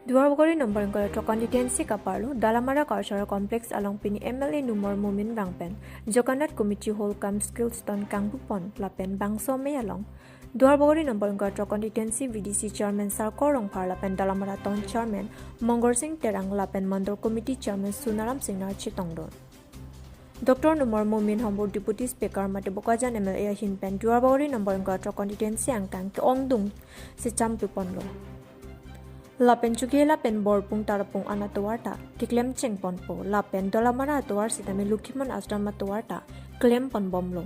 Duarbogori number ingka constituency ka parlo Dalamara Cultural Complex along pini MLA Numor Mumin Rangpen Jagannath Committee Hall cum Skill Stone Kangbupon lapen Bangso me along Duarbogori number ingka constituency VDC Chairman Sarkar Rongphar lapen Dalamara Town Chairman Mongor Singh Terang lapen Mandor Committee Chairman Sunaram Singh Nar Chitongdon Dr. Numor Mumin Hombor Deputy Speaker mate Bokajan MLA Hinpen Duarbogori number ingka constituency angkang ke ongdung si champipon lo Lapen chuge lapen borpung tarapung anatuarta kiklem cheng ponpo lapen dolamara atuar sitame lukhiman asrama tuarta klem pon bomlo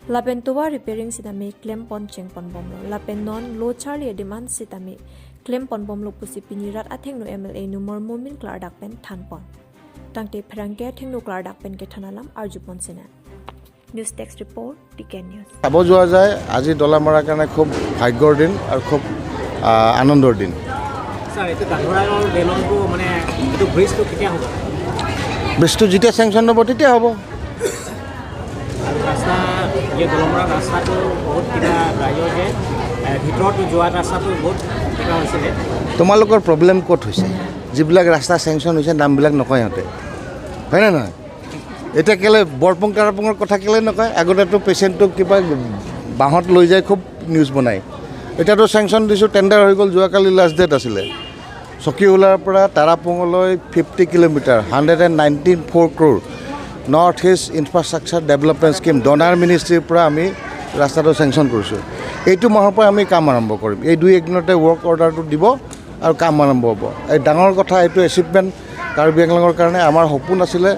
lapen tuwa repairing sitame klem pon cheng pon bomlo lapen non lo charlie demand sitame klem pon bomlo pusi pinirat atheng no MLA Numor Mumin klar dak pen than pon tangte phrangke thengno klar dak pen ke thanalam arjupon sina News Desk Report, TK News. চাব যোৱা যায়। আজি দলামৰাৰ কাৰণে খুব ভাগ্যৰ দিন আৰু খুব আনন্দৰ দিন। ছাৰ, এইটো দাধৰাৰ দলংটো মানে এইটো ব্ৰিজটো কেতিয়া হ'ব? ব্ৰিজটো যেতিয়া চেংচন হ'ব, তেতিয়া হ'ব। আৰু ৰাস্তা, এই দলমৰা ৰাস্তাটো বহুত কিবা ৰাইজৰ যে ভিতৰত যোৱা ৰাস্তাটো বহুত কিবা হৈছিলে। তোমালোকৰ প্ৰব্লেম ক'ত হৈছে? যিবিলাক ৰাস্তা চেংচন হৈছে, নামবিলাক নকয় সিহঁতে, হয়নে নহয়? এতিয়া কেলৈ বৰপুং তাৰাপুঙৰ কথা কেলৈ নকয়? আগতেতো পেচেণ্টটোক কিবা বাঁহত লৈ যায়, খুব নিউজ বনায়। এতিয়াতো চেংচন দিছোঁ, টেণ্ডাৰ হৈ গ'ল, যোৱাকালি লাষ্ট ডেট আছিলে। চকীহোলাৰ পৰা তাৰাপুঙলৈ 50 kilometre, 194 crore, North East Infrastructure Development Scheme, DoNER মিনিষ্ট্ৰীৰ পৰা আমি ৰাস্তাটো চেংচন কৰিছোঁ। এইটো মাহৰ পৰা আমি কাম আৰম্ভ কৰিম। এই দুই একদিনতে ৱৰ্ক অৰ্ডাৰটো দিব আৰু কাম আৰম্ভ হ'ব। এই ডাঙৰ কথা, এইটো এচিভমেণ্ট কাৰ্বি আংলঙৰ কাৰণে। আমাৰ সপোন আছিলে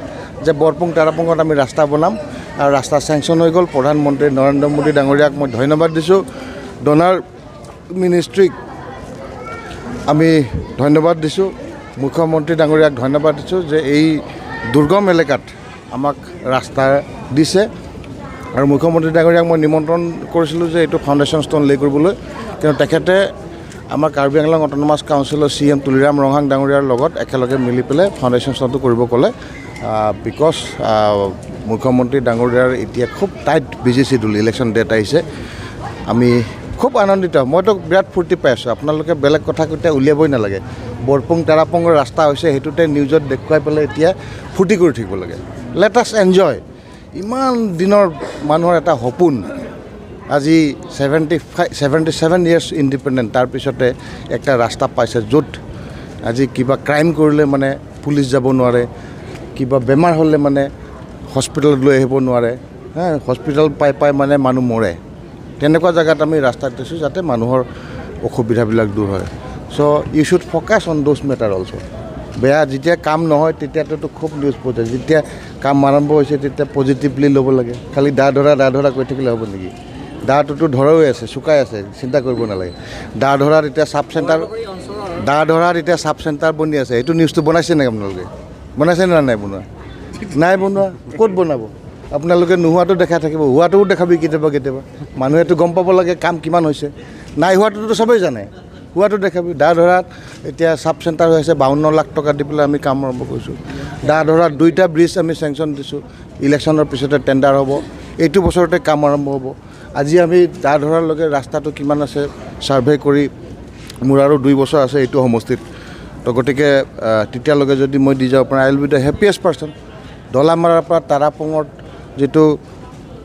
যে বৰপুং তাৰাপুঙত আমি ৰাস্তা বনাম আৰু ৰাস্তা চেংচন হৈ গ'ল। প্ৰধানমন্ত্ৰী নৰেন্দ্ৰ মোদী ডাঙৰীয়াক মই ধন্যবাদ দিছোঁ, ডনাৰ মিনিষ্ট্ৰীক আমি ধন্যবাদ দিছোঁ, মুখ্যমন্ত্ৰী ডাঙৰীয়াক ধন্যবাদ দিছোঁ যে এই দুৰ্গম এলেকাত আমাক ৰাস্তা দিছে। আৰু মুখ্যমন্ত্ৰী ডাঙৰীয়াক মই নিমন্ত্ৰণ কৰিছিলোঁ যে এইটো ফাউণ্ডেশ্যন ষ্ট'ন লে কৰিবলৈ, কিন্তু তেখেতে আমাৰ কাৰ্বি আংলং অট'নমাছ কাউন্সিলৰ চি এম তুলিৰাম ৰংহাং ডাঙৰীয়াৰ লগত একেলগে মিলি পেলাই ফাউণ্ডেশ্যন ষ্ট'নটো কৰিব ক'লে, because মুখ্যমন্ত্ৰী ডাঙৰীয়াৰ এতিয়া খুব tight busy schedule, election date আহিছে। আমি খুব আনন্দিত, মইতো বিৰাট ফূৰ্তি পাই আছোঁ। আপোনালোকে বেলেগ কথা কেতিয়া উলিয়াবই নালাগে। বৰপুং তাৰাপুঙৰ ৰাস্তা হৈছে, সেইটোতে নিউজত দেখুৱাই পেলাই এতিয়া ফূৰ্তি কৰি থাকিব লাগে। Let us enjoy. ইমান দিনৰ মানুহৰ এটা সপোন, আজি 75, 77 years independent, তাৰপিছতে একটা ৰাস্তা পাইছে য'ত আজি কিবা ক্ৰাইম কৰিলে মানে পুলিচ যাব নোৱাৰে, কিবা বেমাৰ হ'লে মানে হস্পিটেলত লৈ আহিব নোৱাৰে। হা, হস্পিটেল পাই পাই মানে মানুহ মৰে। তেনেকুৱা জেগাত আমি ৰাস্তা দিছোঁ যাতে মানুহৰ অসুবিধাবিলাক দূৰ হয়। So you should focus on those matter also. বেয়া যেতিয়া কাম নহয়, তেতিয়াতো খুব নিউজ পোৱা যায়। যেতিয়া কাম আৰম্ভ হৈছে, তেতিয়া পজিটিভলি ল'ব লাগে। খালি দা ধৰা দা ধৰা কৈ থাকিলে হ'ব নেকি? দাটোতো ধৰাও আছে, চুকাই আছে, চিন্তা কৰিব নালাগে। দা ধৰাত এতিয়া চাব চেণ্টাৰ, দা ধৰাত এতিয়া চাব চেণ্টাৰ বনি আছে। সেইটো নিউজটো বনাইছে নেকি আপোনালোকে? বনাইছে নে নাই বনোৱা? নাই বনোৱা। ক'ত বনাব? আপোনালোকে নোহোৱাটো দেখাই থাকিব, হোৱাটোও দেখাবি কেতিয়াবা কেতিয়াবা। মানুহেতো গম পাব লাগে কাম কিমান হৈছে। নাই হোৱাটোতো চবেই জানে, হোৱাটো দেখাবি। দা ধৰাত এতিয়া চাব চেণ্টাৰ হৈ আছে, 52 লাখ টকা দি পেলাই আমি কাম আৰম্ভ কৰিছোঁ। দা ধৰাত দুইটা ব্ৰিজ আমি চেংচন দিছোঁ, ইলেকশ্যনৰ পিছতে টেণ্ডাৰ হ'ব, এইটো বছৰতে কাম আৰম্ভ হ'ব। আজি আমি দা ধৰালৈকে ৰাস্তাটো কিমান আছে ছাৰ্ভে কৰি, মোৰ আৰু 2 বছৰ আছে এইটো সমষ্টিত, তো গতিকে তেতিয়ালৈকে যদি মই দি যাব পাৰোঁ, I will be the happiest person. দলামাৰাৰ পৰা তাৰাপুঙত যিটো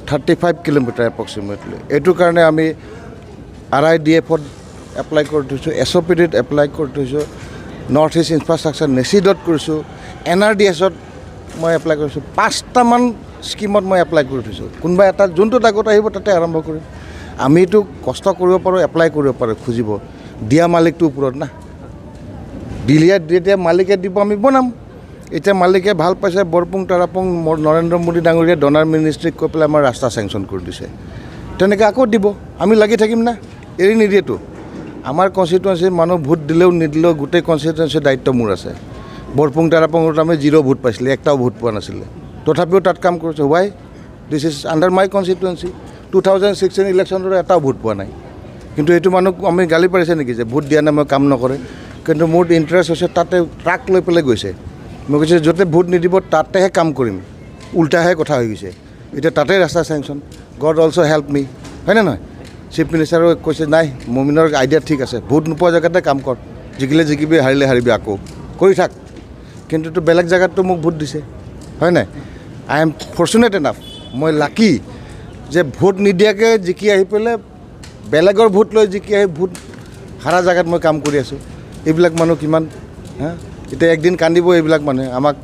35 কিলোমিটাৰ এপ্ৰক্সিমেটলি, এইটোৰ কাৰণে আমি আৰ I D এফত এপ্লাই কৰি থৈছোঁ, এছ অ' পি ডিত এপ্লাই কৰি থৈছোঁ, নৰ্থ ইষ্ট ইনফ্ৰাষ্ট্ৰাকচাৰ নেচিডত কৰিছোঁ, এন আৰ ডি এছত মই এপ্লাই কৰিছোঁ। পাঁচটামান স্কীমত মই এপ্লাই কৰি থৈছোঁ। কোনোবা এটা যোনটোত আগত আহিব, তাতে আৰম্ভ কৰিম। আমিতো কষ্ট কৰিব পাৰোঁ, এপ্লাই কৰিব পাৰোঁ, খুজিব দিয়া মালিকটোৰ ওপৰত না। দিলিয়া যেতিয়া মালিকে দিব, আমি বনাম। এতিয়া মালিকে ভাল পাইছে, বৰপুং তাৰাপুং নৰেন্দ্ৰ মোদী ডাঙৰীয়াই ডনাৰ মিনিষ্ট্ৰীক কৈ পেলাই আমাৰ ৰাস্তা চেংচন কৰি দিছে। তেনেকৈ আকৌ দিব, আমি লাগি থাকিম না, এৰি নিদিয়েতো। আমাৰ কনষ্টিটুৱেঞ্চিৰ মানুহ ভোট দিলেও নিদিলেও গোটেই কনষ্টিটুৱেঞ্চিৰ দায়িত্ব মোৰ আছে। বৰপুং তাৰাপুঙত আমি জিৰ' ভোট পাইছিলে, একটাও ভোট পোৱা নাছিলে, তথাপিও তাত কাম কৰিছোঁ। Why? This is under my constituency. 2016 ইলেকশ্যনতো এটাও ভোট পোৱা নাই। কিন্তু এইটো মানুহক আমি গালি পাৰিছে নেকি যে ভোট দিয়া নাই, মই কাম নকৰে? কিন্তু মোৰ ইণ্টাৰেষ্ট হৈছে, তাতে ট্ৰাক লৈ পেলাই গৈছে। মই কৈছোঁ, য'তে ভোট নিদিব তাতেহে কাম কৰিম। উল্টাহে কথা হৈ গৈছে। এতিয়া তাতে ৰাস্তা sanction. God also help me, হয়নে নহয়? চিফ মিনিষ্টাৰো কৈছে, নাই, মমিনৰ আইডিয়া ঠিক আছে, ভোট নোপোৱা জেগাতে কাম কৰ। জিকিলে জিকিবি, হাৰিলে হাৰিবি, আকৌ কৰি থাক। কিন্তু বেলেগ জেগাততো মোক ভোট দিছে, হয় নাই? I am fortunate enough, মই লাকি যে ভোট নিদিয়াকৈ জিকি আহি পেলাই, বেলেগৰ ভোট লৈ জিকি আহি ভোট হাৰা জেগাত মই কাম কৰি আছোঁ। এইবিলাক মানুহ কিমান হা, এতিয়া একদিন কান্দিব এইবিলাক মানুহে আমাক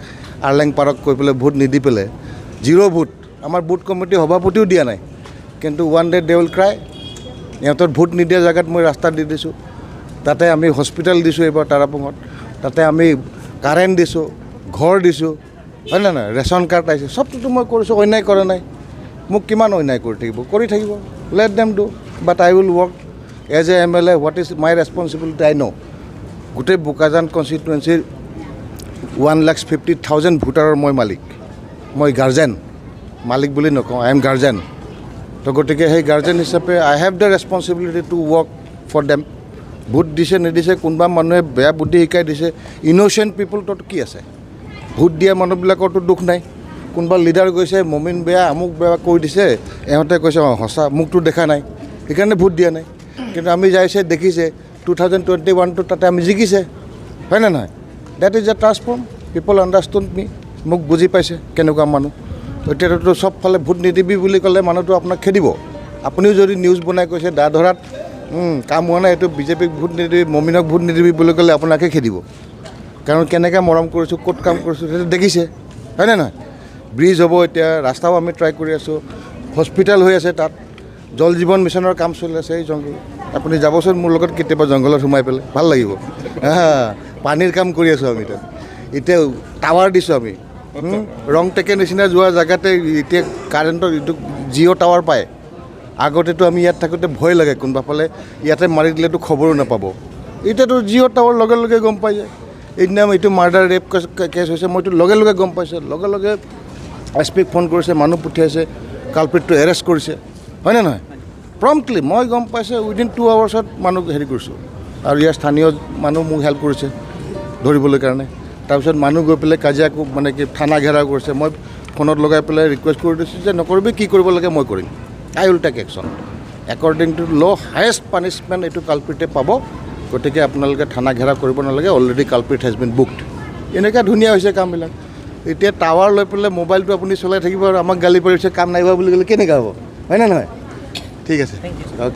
আৰলেং পাৰক কৈ পেলাই ভোট নিদি পেলাই, জিৰ' ভোট, আমাৰ বুথ কমিটিৰ সভাপতিও দিয়া নাই। কিন্তু one day they will cry. ইহঁতৰ ভোট নিদিয়া জেগাত মই ৰাস্তা দি দিছোঁ, তাতে আমি হস্পিটেল দিছোঁ এইবাৰ তাৰাপুঙত, তাতে আমি কাৰেণ্ট দিছোঁ, ঘৰ দিছোঁ, হয় নে নহয়? ৰেচন কাৰ্ড আহিছে, চবটোতো মই কৰিছোঁ, অন্যায় কৰা নাই। মোক কিমান অন্যায় কৰি থাকিব, কৰি থাকিব, let them do, but I will work as a MLA. What is my responsibility, I know. গোটেই বোকাজান কনষ্টিটুৱেঞ্চিৰ 1,50,000 ভোটাৰৰ মই মালিক, মই গাৰ্জেন, মালিক বুলি নকওঁ, I am guardian. তো গতিকে সেই গাৰ্জেন হিচাপে I have the responsibility to work for them. Vote দিছে নিদিছে, কোনোবা মানুহে বেয়া বুদ্ধি শিকাই দিছে, ইন'চেণ্ট পিপুলটোত কি আছে? ভোট দিয়া মানুহবিলাকৰতো দুখ নাই। কোনোবা লিডাৰ গৈছে, মমিন বেয়া, আমুক বেয়া কৈ দিছে, ইহঁতে কৈছে অঁ সঁচা, মোকতো দেখা নাই, সেইকাৰণে ভোট দিয়া নাই। কিন্তু আমি যাইছে, দেখিছে, 2021টোত তাতে আমি জিকিছে, হয়নে নহয়? That is a transform, people understood me. মোক বুজি পাইছে কেনেকুৱা মানুহ। এতিয়াতো চবফালে ভোট নিদিবি বুলি ক'লে মানুহটো আপোনাক খেদিব। আপুনিও যদি নিউজ বনাই কৈছে দা ধৰাত কাম হোৱা নাই, এইটো বিজেপিক ভোট নিদিবি, মমিনক ভোট নিদিবি বুলি ক'লে আপোনাকে খেদিব। কাৰণ কেনেকৈ মৰম কৰিছোঁ, ক'ত কাম কৰিছোঁ, সেইটো দেখিছে, হয়নে নহয়? ব্ৰিজ হ'ব এতিয়া, ৰাস্তাও আমি ট্ৰাই কৰি আছোঁ, হস্পিটেল হৈ আছে, তাত জল জীৱন মিছনৰ কাম চলি আছে। এই জংঘল, আপুনি যাবচোন মোৰ লগত কেতিয়াবা জংঘলত সোমাই পেলাই, ভাল লাগিব। হা, পানীৰ কাম কৰি আছোঁ আমি তাত। এতিয়া টাৱাৰ দিছোঁ আমি ৰংটেকে নিচিনা যোৱা জেগাতে। এতিয়া কাৰেণ্টৰ এইটো জিঅ' টাৱাৰ পায়। আগতেতো আমি ইয়াত থাকোঁতে ভয় লাগে, কোনোবা ফালে ইয়াতে মাৰি দিলেতো খবৰো নাপাব। এতিয়াতো জিঅ' টাৱাৰ লগে লগে গম পাই যায়। এইদিনা এইটো মাৰ্ডাৰ ৰেপ কেছ হৈছে, মইতো লগে লগে গম পাইছোঁ, লগে লগে এছ পিক ফোন কৰিছে, মানুহ পঠিয়াইছে, কালপ্ৰিটটো এৰেষ্ট কৰিছে, হয়নে নহয়? প্ৰম্পটলি মই গম পাইছোঁ, উইদিন 2 আৱাৰ্ছত মানুহ হেৰি কৰিছোঁ আৰু ইয়াৰ স্থানীয় মানুহ মোক হেল্প কৰিছে ধৰিবলৈ কাৰণে। তাৰপিছত মানুহ গৈ পেলাই কাজিয়াকো মানে কি থানা ঘেৰাও কৰিছে। মই ফোনত লগাই পেলাই ৰিকুৱেষ্ট কৰি দিছোঁ যে নকৰিবি, কি কৰিব লাগে মই কৰিম, I will take action according to law, highest punishment এইটো কালপ্ৰিটে পাব। গতিকে আপোনালোকে থানা ঘেৰাও কৰিব নালাগে, already culprit has been booked. এনেকুৱা ধুনীয়া হৈছে কামবিলাক। এতিয়া টাৱাৰ লৈ পেলাই মোবাইলটো আপুনি চলাই থাকিব আৰু আমাক গালি পাৰিছে, কাম নাই হোৱা বুলি ক'লে কেনেকুৱা হ'ব, হয়নে নহয়? ঠিক আছে, অ'কে।